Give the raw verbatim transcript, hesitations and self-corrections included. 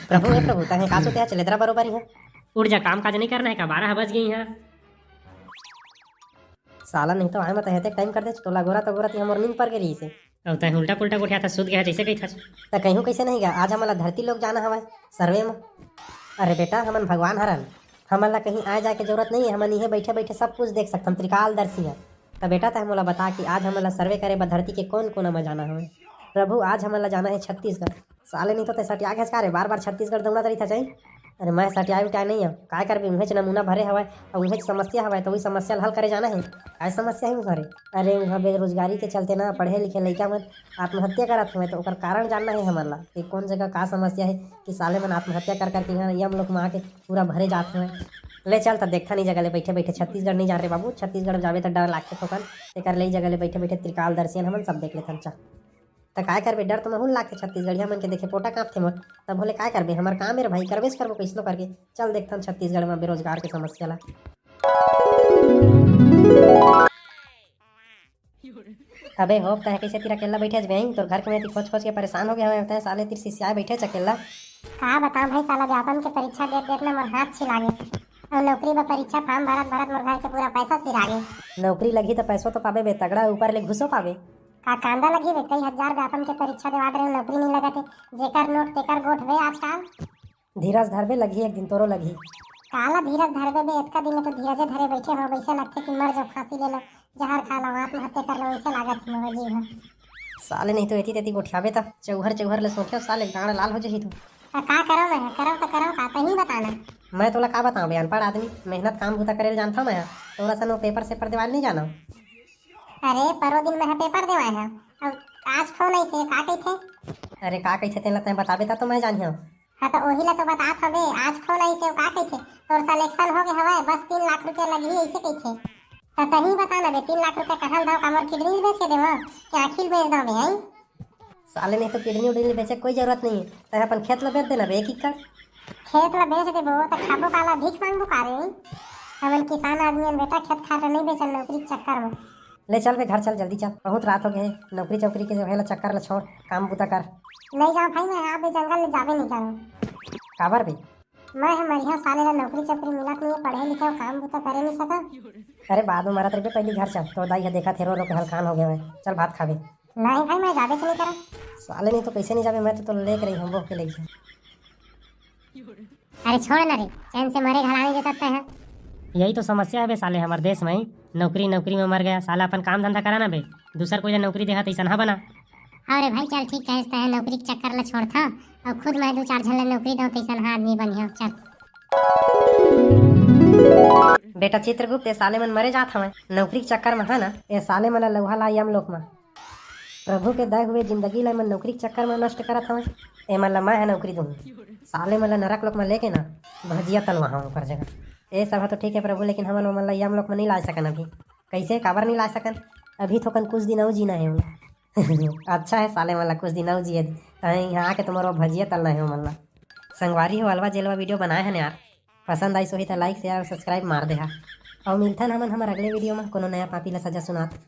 प्रभु, हे प्रभु, तहे का सुते हस, चलेदरा बरोबर इहाँ। उठ जा, काम काज नहीं करना है का? बारह बज गई इहाँ। साला नहीं तो आए मत, हेते टाइम कर दे, टोला गोरा तो गोरा ती हमर नींद पर गे रही से। अब तैं उल्टा पुल्टा गोठियाथस, सुत गया जैसे कही था। त कहूँ कैसे नहीं गा, आज हमन ला धरती लोक जाना हवय सर्वे म। अरे बेटा, हमन भगवान हरन, हमन ला कहीं आए जाए के जरूरत नहीं है, हमन इहे बैठे बैठे सब कुछ देख सकथन, त्रिकालदर्शी है। त बेटा, तैं मोला बता कि आज हमन ला सर्वे करे बर धरती के कौन कोना म जाना हवय? प्रभु, आज हमन ला जाना है छत्तीसगढ़। साले नहीं तो तैं सटिया घेस का रे, बार बार छत्तीसगढ़ दौड़त रहिथस। अरे मैं सटियाए उटियाए नहीं हव, काय करबे, उहेच नमूना भरे हवय अउ उहेच समस्या हवय, त वही समस्या ल हल करे जाना है। काय समस्या है उहाँ रे? अरे उहाँ बेरोजगारी के चलते ना पढ़े लिखे लइका मन आत्महत्या करत हवय, त ओकर कारण जानना है हमन ला कि कौन जगह का समस्या है कि साले मन आत्महत्या कर करके इहाँ यम लोक म आके पूरा भरे जात हवय। ले चल त देखथन, ई जगह ले बैठे बैठे छत्तीसगढ़ नहीं जान रे बाबू, छत्तीसगढ़ जाबे त डर लागथे थोकन, तेकर ले ई जगह ले बैठे बैठे त्रिकालदर्शी हमन सब देख लेथन, चल। त काय करबे, डर तो महूं ल लागथे, छत्तीसगढ़िया मन के देखे पोटा कांपथे मोर। तब होले काय करबे, हमर काम ए रे भाई, करबेच करबो कइसनो करके। चल देखथन छत्तीसगढ़ म बेरोजगार के समस्या ला। अबे होप, तैं कइसे तीर अकेल्ला बइठे हस बे? तोर घर के मैं खोज खोज के परेशान हो गे हवं, तैं साले तीर सिसियाए बइठे हस अकेल्ला। का बतांव भाई, साला व्यापम के परीक्षा देत देत ना मोर हाथ छिला गे। अउ नौकरी बर परीक्षा फॉर्म भरत भरत मोर घर के पूरा पैसा सिरा गे। नौकरी लगही त पैसो तो पाबे बे, तगड़ा ऊपर ले घुसो पाबे। का कांदा लगही रे, कई हजार व्यापम के परीक्षा देवा डरे, नौकरी नहीं लगत हे, जेकर नोट तेकर गोठ बे आजकल। धीरज धरबे, लगही एक दिन तोरो लगही। काला धीरज धरबे बे, एतका दिन ले तो धीरजे धरे बइठे हंव, वइसे लगथे कि मर जांव, फांसी ले लंव, जहर खा लंव, आत्महत्या कर लंव, वइसे लागत हे मोर जीव ह। साले नहीं तो एती तेती गोठियाबे त चौहर चौहर ले सोचेंव साले गांड़ लाल हो जही तू। त का करंव मैं, करंव त करंव का, तहीं बता ना। मैं तोला का बतांव बे, अनपढ़ आदमी, मेहनत काम बूता करे ल जानथंव मैं ह, तोला सन वो पेपर सेपर देवाल नहीं जानंव। अरे, परो दिन मैं ह पेपर देवाए हंव। अब आज फोन आइसे, का कहिथे? अरे, का कहिथे तेला तैं बताबे त तो मैं जानिहंव। हाँ, त ओही ला तो बतात हंव बे, आज फोन आइसे, का कहिथे? तोर selection हो गे हवय, बस तीन लाख रुपया लगही, अइसे कहिथे। त तहीं बता ना बे, तीन लाख रुपया कहाँ ल दंव, का मोर kidney ल बेच के देवंव, कि आँखी ल बेच दंव बे, हैं? साले नहीं तो kidney उडनी ल बेचे के कोई जरूरत नहीं है, तैं अपन खेत ला बेच देना बे, एक एकड़। खेत ला बेच देबो त खाबो काला, भीख मांगबो का रे? हमन किसान आदमी हन बेटा, खेत खार ला नहीं बेचन नौकरी के चक्कर में। ले चल बे घर चल, जल्दी चल, बहुत रात हो गे हे। नौकरी चौकरी के जो है ला चक्कर ला छोड़, काम बूता कर। नहीं जांव भाई, मैं अभी जंगल ले जाबे नहीं करंव। काबर बे? मैं ह मरिहा साले ला नौकरी चौकरी मिलत नहीं है, पढ़े लिखे अउ काम बूता करे नहीं सकंव। अरे बाद में मरत रहिबे, पहली घर चल, तोर दाई ह देखत हे रो रो के हलकान हो गे हवय। चल भात खाबे। नहीं भाई, मैं जाबे नहीं करंव। साले नहीं तो कैसे नहीं जाबे, मैं तो तोला लेके रही हूँ, बोह के लेके। अरे छोड़ ना रे, चैन से मरे घला नहीं देता तैं ह। यही तो समस्या है बे साले, हमर देश में ही नौकरी नौकरी में मर गया। साला अपन काम धंधा करा ना बे, दूसर कोई ला नौकरी देहा तैसन हा बना। अरे भाई चल ठीक कहे तैं ह, नौकरी के चक्कर ला छोड़था अउ खुद मैं दू चार झन ला नौकरी दंव तैसन हा आदमी बनिहा, चल। बेटा चित्रगुप्त, ये साले मन मरे जात हवय नौकरी के चक्कर में, है ना? ये साले मन ला लउहा ला यम लोक में। प्रभु के दय हुए जिंदगी ला एमन नौकरी के चक्कर में नष्ट करत हवय। एमन ला मैं ह नौकरी दूंहूं। साले मन ला नरक लोक में लेके ना भजिया तलवाहूं ओकर जगह। ए सब ह तो ठीक है प्रभु, लेकिन हमन ओमन ला यम लोक में नहीं लाय सकन अभी। कैसे, काबर नहीं लाय सकन? अभी थोकन कुछ दिन अउ जीना है ओमन। अच्छा है साले मन ला कुछ दिन अउ जिए दे। तहें यहाँ आके तुम्हारा भजिया तलना है ओमन ला। संगवारी हो, अलवा जेलवा video बनाए हन यार। पसंद आइस होही त like, share अउ subscribe मार देहा। अउ मिलथन हमन हमर अगले video में कोनो नया पापी ला सजा सुनात।